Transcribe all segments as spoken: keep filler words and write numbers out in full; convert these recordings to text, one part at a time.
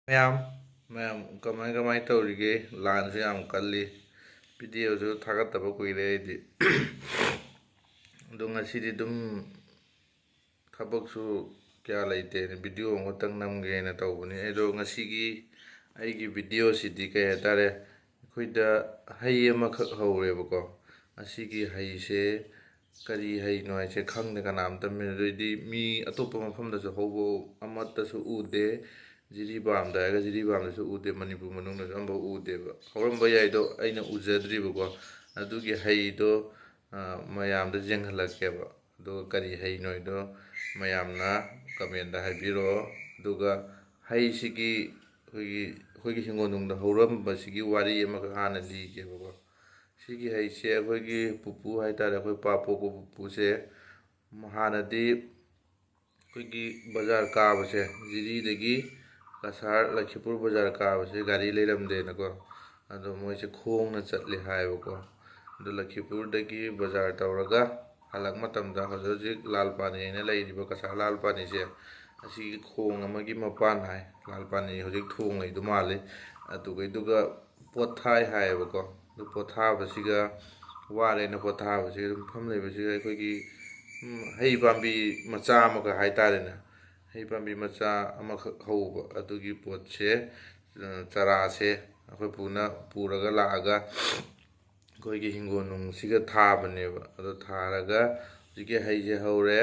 ꯃꯌꯥꯝ, ꯃꯌꯥꯝ ꯀꯃꯥꯏ ꯀꯃꯥꯏ ꯇꯧꯔꯤꯒꯦ? ꯂꯥꯟꯁꯨ ꯌꯥꯝ ꯀꯜꯂꯤ꯫ ꯚꯤꯗꯤꯑꯣꯁꯨ ꯊꯥꯒꯠꯇꯕ ꯀꯨꯏꯔꯦ ꯑꯩꯗꯤ꯫ ꯑꯗꯣ ꯉꯁꯤꯗꯤ ꯑꯗꯨꯝ ꯊꯕꯛꯁꯨ ꯀꯌꯥ ꯂꯩꯇꯦꯅ ꯚꯤꯗꯤꯑꯣ ꯑꯃꯈꯛꯇꯪ ꯅꯝꯒꯦꯅ ꯇꯧꯕꯅꯤ꯫ ꯑꯗꯣ ꯉꯁꯤꯒꯤ ꯑꯩꯒꯤ ꯚꯤꯗꯤꯑꯣꯁꯤꯗꯤ ꯀꯩ ꯍꯥꯏꯇꯥꯔꯦ, ꯑꯩꯈꯣꯏꯗ ꯍꯩ ꯑꯃꯈꯛ ꯍꯧꯔꯦꯕꯀꯣ꯫ ꯑꯁꯤꯒꯤ ꯍꯩꯁꯦ ꯀꯔꯤ ꯍꯩꯅꯣ ꯍꯥꯏꯁꯦ ꯈꯪꯗꯦ ꯀꯅꯥꯝꯇ꯫ ꯑꯗꯩꯗꯤ ꯃꯤ ꯑꯇꯣꯞꯄ ꯃꯐꯝꯗꯁꯨ ꯍꯧꯕ ꯑꯃꯠꯇꯁꯨ ꯎꯗꯦ꯫ ꯖꯤꯔꯤꯕꯥꯝꯗ ꯍꯥꯏꯔꯒ ꯖꯤꯔꯤꯕꯥꯝꯗꯁꯨ ꯎꯗꯦ, ꯃꯅꯤꯄꯨꯔ ꯃꯅꯨꯡꯗꯁꯨ ꯑꯝꯐꯥꯎ ꯎꯗꯦꯕ꯫ ꯍꯧꯔꯝꯕ ꯌꯥꯏꯗꯣ ꯑꯩꯅ ꯎꯖꯗ꯭ꯔꯤꯕꯀꯣ꯫ ꯑꯗꯨꯒꯤ ꯍꯩꯗꯣ, ꯑ, ꯃꯌꯥꯝꯗ ꯌꯦꯡꯍꯜꯂꯛꯀꯦꯕ꯫ ꯑꯗꯨꯒ ꯀꯔꯤ ꯍꯩꯅꯣ ꯍꯥꯏꯗꯣ ꯃꯌꯥꯝꯅ ꯀꯃꯦꯟꯗ ꯍꯥꯏꯕꯤꯔꯛꯑꯣ꯫ ꯑꯗꯨꯒ ꯍꯩꯁꯤꯒꯤ ꯑꯩꯈꯣꯏꯒꯤ, ꯑꯩꯈꯣꯏꯒꯤ ꯍꯤꯡꯒꯣꯜꯅꯨꯡꯗ ꯍꯧꯔꯝꯕꯁꯤꯒꯤ ꯋꯥꯔꯤ ꯑꯃꯈꯛ ꯍꯥꯟꯅ ꯂꯤꯒꯦꯕꯀꯣ꯫ ꯁꯤꯒꯤ ꯍꯩꯁꯦ ꯑꯩꯈꯣꯏꯒꯤ ꯄꯨꯄꯨ ꯍꯥꯏꯇꯥꯔꯦ, ꯑꯩꯈꯣꯏ ꯄꯥ ꯄꯣꯛꯄ ꯄꯨꯄꯨꯁꯦ ꯍꯥꯟꯅꯗꯤ ꯑꯩꯈꯣꯏꯒꯤ ꯕꯖꯥꯔ ꯀꯥꯕꯁꯦ, ꯖꯤꯔꯤꯗꯒꯤ ꯀꯁꯥꯔ ꯂꯈꯤꯄꯨꯔ ꯕꯖꯥꯔ ꯀꯥꯕꯁꯦ ꯒꯥꯔꯤ ꯂꯩꯔꯝꯗꯦꯅꯀꯣ꯫ ꯑꯗꯣ ꯃꯣꯏꯁꯦ ꯈꯣꯡꯅ ꯆꯠꯂꯦ ꯍꯥꯏꯌꯦꯕꯀꯣ꯫ ꯑꯗꯣ ꯂꯈꯤꯄꯨꯔꯗꯒꯤ ꯕꯖꯥꯔ ꯇꯧꯔꯒ ꯍꯜꯂꯛ ꯃꯇꯝꯗ ꯍꯧꯖꯤꯛ ꯍꯧꯖꯤꯛ ꯂꯥꯜ ꯄꯥꯅꯤ ꯍꯥꯏꯅ ꯂꯩꯔꯤꯕ ꯀꯁꯥꯔ ꯂꯥꯜ ꯄꯥꯅꯤꯁꯦ, ꯑꯁꯤꯒꯤ ꯈꯣꯡ ꯑꯃꯒꯤ ꯃꯄꯥꯟ ꯍꯥꯏ, ꯂꯥꯜ ꯄꯥꯅꯤ ꯍꯧꯖꯤꯛ ꯊꯣꯡ ꯂꯩꯗꯨ ꯃꯥꯜꯂꯤ꯫ ꯑꯗꯨꯒꯩꯗꯨꯒ ꯄꯣꯠ ꯊꯥꯏ ꯍꯥꯏꯌꯦꯕꯀꯣ꯫ ꯑꯗꯨ ꯄꯣꯠ ꯊꯥꯕꯁꯤꯒ ꯋꯥꯔꯦꯅ ꯄꯣꯠ ꯊꯥꯕꯁꯤꯒ ꯑꯗꯨꯝ ꯐꯝ ꯂꯩꯕꯁꯤꯒ ꯑꯩꯈꯣꯏꯒꯤ, ꯎꯝ, ꯍꯩ ꯄꯥꯝꯕꯤ ꯃꯆꯥ ꯑꯃꯈꯛ ꯍꯥꯏꯇꯥꯔꯦꯅꯦ, ꯍꯩ ꯄꯥꯝꯕꯤ ꯃꯆꯥ ꯑꯃꯈꯛ ꯍꯧꯕ ꯑꯗꯨꯒꯤ ꯄꯣꯠꯁꯦ, ꯑ, ꯆꯔꯥꯁꯦ ꯑꯩꯈꯣꯏ ꯄꯨꯅ ꯄꯨꯔꯒ ꯂꯥꯛꯑꯒ ꯑꯩꯈꯣꯏꯒꯤ ꯍꯤꯡꯒꯣꯜ ꯅꯨꯡꯁꯤꯒ ꯊꯥꯕꯅꯦꯕ꯫ ꯑꯗꯣ ꯊꯥꯔꯒ ꯍꯧꯖꯤꯛꯀꯤ ꯍꯩꯁꯦ ꯍꯧꯔꯦ,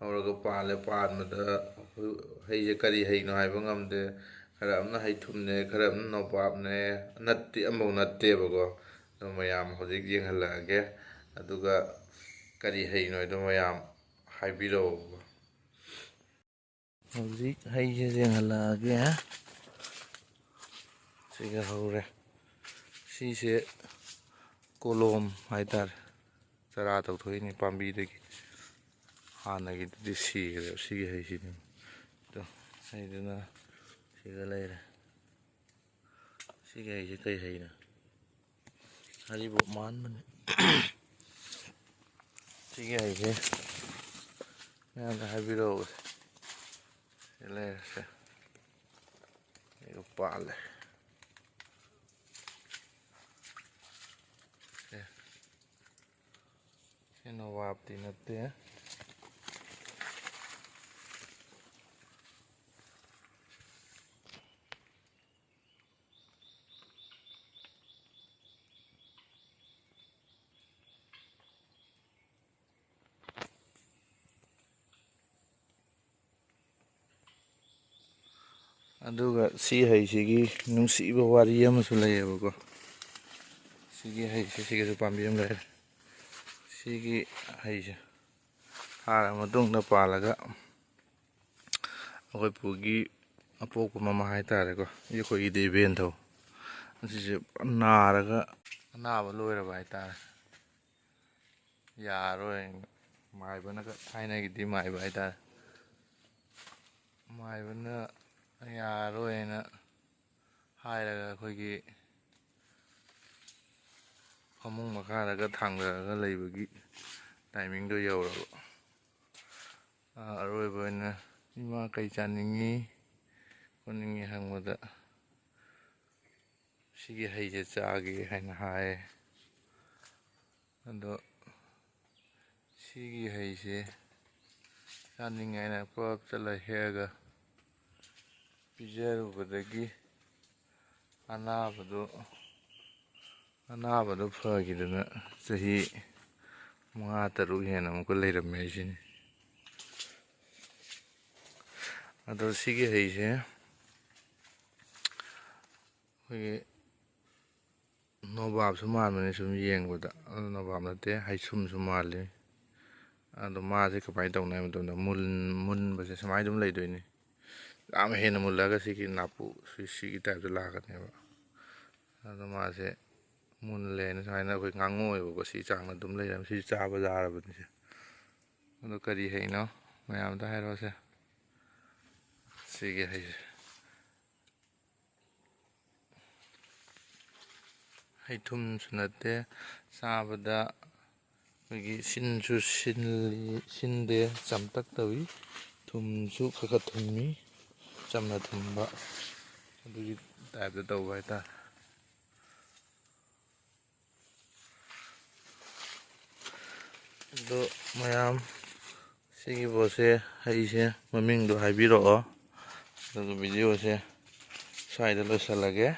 ꯍꯧꯔꯒ ꯄꯥꯜꯂꯦ꯫ ꯄꯥꯟꯕꯗ ꯑꯩꯈꯣꯏ ꯍꯩꯁꯦ ꯀꯔꯤ ꯍꯩꯅꯣ ꯍꯥꯏꯕ ꯉꯝꯗꯦ꯫ ꯈꯔ ꯑꯃꯅ ꯍꯩꯊꯨꯝꯅꯦ, ꯈꯔ ꯑꯃꯅ ꯅꯣꯕꯥꯞꯅꯦ, ꯅꯠꯇꯦ, ꯑꯃꯐꯥꯎ ꯅꯠꯇꯦꯕꯀꯣ꯫ ꯑꯗꯣ ꯃꯌꯥꯝ ꯍꯧꯖꯤꯛ ꯌꯦꯡꯍꯜꯂꯛꯑꯒꯦ, ꯑꯗꯨꯒ ꯀꯔꯤ ꯍꯩꯅꯣ ꯍꯥꯏꯗꯣ ꯃꯌꯥꯝ ꯍꯥꯏꯕꯤꯔꯛꯑꯣꯕ꯫ ꯍꯧꯖꯤꯛ ꯍꯩꯁꯦ ꯌꯦꯡꯍꯜꯂꯛꯑꯒꯦ꯫ ꯁꯤꯒ ꯍꯧꯔꯦ꯫ ꯁꯤꯁꯦ ꯀꯣꯂꯣꯝ ꯍꯥꯏꯇꯥꯔꯦ, ꯆꯔꯥ ꯇꯧꯊꯣꯛꯏꯅꯦ ꯄꯥꯝꯕꯤꯗꯒꯤ꯫ ꯍꯥꯟꯅꯒꯤꯗꯨꯗꯤ ꯁꯤꯈ꯭ꯔꯦ꯫ ꯁꯤꯒꯤ ꯍꯩꯁꯤꯗꯤ, ꯑꯗꯣ ꯍꯩꯗꯨꯅ ꯁꯤꯒ ꯂꯩꯔꯦ꯫ ꯁꯤꯒꯤ ꯍꯩꯁꯦ ꯀꯩ ꯍꯩꯅꯣ? ꯍꯔꯤꯕꯣꯞ ꯃꯥꯟꯕꯅꯦ꯫ ꯁꯤꯒꯤ ꯍꯩꯁꯦ ꯃꯌꯥꯝꯗ ꯍꯥꯏꯕꯤꯔꯛꯑꯣ꯫ ꯁꯤ ꯂꯩꯔꯦ, ꯁꯦ꯫ ꯄꯥꯜꯂꯦ꯫ ꯑꯦ, ꯁꯤ ꯅꯣꯕꯥꯞꯇꯤ ꯅꯠꯇꯦ꯫ ꯑꯗꯨꯒ ꯁꯤ ꯍꯩꯁꯤꯒꯤ ꯅꯨꯡꯁꯤꯕ ꯋꯥꯔꯤ ꯑꯃꯁꯨ ꯂꯩꯌꯦꯕꯀꯣ꯫ ꯁꯤꯒꯤ ꯍꯩꯁꯦ, ꯁꯤꯒꯤꯁꯨ ꯄꯥꯝꯕꯤ ꯑꯃ ꯂꯩꯔꯦ꯫ ꯁꯤꯒꯤ ꯍꯩꯁꯦ ꯊꯥꯔ ꯃꯇꯨꯡꯗ ꯄꯥꯜꯂꯒ ꯑꯩꯈꯣꯏ ꯄꯨꯒꯤ ꯑꯄꯣꯛꯄ ꯃꯃꯥ ꯍꯥꯏꯇꯥꯔꯦꯀꯣ, ꯑꯩꯈꯣꯏꯒꯤꯗꯤ ꯏꯕꯦꯟꯊꯧ, ꯑꯁꯤꯁꯦ ꯄꯨꯔꯥ ꯅꯥꯔꯒ ꯑꯅꯥꯕ ꯂꯣꯏꯔꯕ ꯍꯥꯏꯇꯥꯔꯦ꯫ ꯌꯥꯔꯣꯏ, ꯃꯥꯏꯕꯅꯒ, ꯊꯥꯏꯅꯒꯤꯗꯤ ꯃꯥꯏꯕ ꯍꯥꯏꯇꯥꯔꯦ, ꯃꯥꯏꯕꯅ ꯌꯥꯔꯣꯏꯅ ꯍꯥꯏꯔꯒ ꯑꯩꯈꯣꯏꯒꯤ ꯐꯃꯨꯡ ꯃꯈꯥꯗꯒ ꯊꯥꯡꯊꯔꯒ ꯂꯩꯕꯒꯤ ꯇꯥꯏꯃꯤꯡꯗꯣ ꯌꯧꯔꯕ꯫ ꯑ, ꯑꯔꯣꯏꯕ ꯑꯣꯏꯅ "ꯏꯃꯥ, ꯀꯩ ꯆꯥꯅꯤꯡꯉꯤ ꯈꯣꯠꯅꯤꯡꯉꯤ?" ꯍꯪꯕꯗ, "ꯁꯤꯒꯤ ꯍꯩꯁꯦ ꯆꯥꯒꯦ" ꯍꯥꯏꯅ ꯍꯥꯏ꯫ ꯑꯗꯣ ꯁꯤꯒꯤ ꯍꯩꯁꯦ ꯆꯥꯅꯤꯡꯉꯦ ꯍꯥꯏꯅ ꯄꯨꯂꯞ ꯆꯠꯂ ꯍꯦꯛꯑꯒ ꯄꯤꯖꯔꯨꯕꯗꯒꯤ ꯑꯅꯥꯕꯗꯣ, ꯑꯅꯥꯕꯗꯣ ꯐꯈꯤꯗꯅ ꯆꯍꯤ ꯃꯉꯥ ꯇꯔꯨꯛ ꯍꯦꯟꯅ ꯑꯃꯨꯛꯀ ꯂꯩꯔꯝꯃꯦ ꯍꯥꯏꯁꯤꯅꯤ꯫ ꯑꯗꯣ ꯁꯤꯒꯤ ꯍꯩꯁꯦ ꯑꯩꯈꯣꯏꯒꯤ ꯅꯣꯕꯥꯞꯁꯨ ꯃꯥꯟꯕꯅꯤ ꯁꯨꯝ ꯌꯦꯡꯕꯗ, ꯑꯗꯨ ꯅꯣꯕꯥꯞ ꯅꯠꯇꯦ, ꯍꯩꯁꯨꯝꯁꯨ ꯃꯥꯜꯂꯤ꯫ ꯑꯗꯣ ꯃꯥꯁꯦ ꯀꯃꯥꯏꯅ ꯇꯧꯅꯤ ꯍꯥꯏꯕ ꯃꯇꯝꯗ, ꯃꯨꯟ-, ꯃꯨꯟꯕꯁꯦ ꯁꯨꯃꯥꯏꯅ ꯑꯗꯨꯝ ꯂꯩꯗꯣꯏꯅꯤ꯫ ꯌꯥꯝ ꯍꯦꯟꯅ ꯃꯨꯜꯂꯒ ꯁꯤꯒꯤ ꯅꯥꯄꯨ, ꯁꯤ-, ꯁꯤꯒꯤ ꯇꯥꯏꯞꯇ ꯂꯥꯛꯀꯅꯦꯕ꯫ ꯑꯗꯣ ꯃꯥꯁꯦ ꯃꯨꯜꯂꯦꯅ ꯁꯨꯃꯥꯏꯅ ꯑꯩꯈꯣꯏ ꯉꯥꯡꯉꯛꯑꯣꯏꯕꯀꯣ, ꯁꯤ ꯆꯥꯡꯅ ꯑꯗꯨꯝ ꯂꯩꯔꯝꯃꯤ꯫ ꯁꯤ ꯆꯥꯕ ꯌꯥꯔꯕꯅꯤꯁꯦ꯫ ꯑꯗꯣ ꯀꯔꯤ ꯍꯩꯅꯣ? ꯃꯌꯥꯝꯗ ꯍꯥꯏꯔꯛꯑꯣꯁꯦ꯫ ꯁꯤꯒꯤ ꯍꯩꯁꯦ꯫ ꯍꯩꯊꯨꯝꯁꯨ ꯅꯠꯇꯦ, ꯆꯥꯕꯗ ꯑꯩꯈꯣꯏꯒꯤ ꯁꯤꯟꯁꯨ ꯁꯤꯜꯂꯤ, ꯁꯤꯟꯗꯦ, ꯆꯝꯇꯛ ꯇꯧꯏ, ꯊꯨꯝꯁꯨ ꯈꯔ ꯈꯔ ꯊꯨꯝꯃꯤ, ꯆꯝꯅ ꯊꯨꯝꯕ꯫ ꯑꯗꯨꯒꯤ ꯇꯥꯏꯞꯇ ꯇꯧꯕ ꯍꯥꯏꯇꯥꯔꯦ꯫ ꯑꯗꯣ ꯃꯌꯥꯝ, ꯁꯤꯒꯤ ꯄꯣꯠꯁꯦ, ꯍꯩꯁꯦ ꯃꯃꯤꯡꯗꯣ ꯍꯥꯏꯕꯤꯔꯛꯑꯣ, ꯑꯗꯨꯒ ꯚꯤꯗꯤꯑꯣꯁꯦ ꯁ꯭ꯋꯥꯏꯗ ꯂꯣꯏꯁꯤꯜꯂꯒꯦ꯫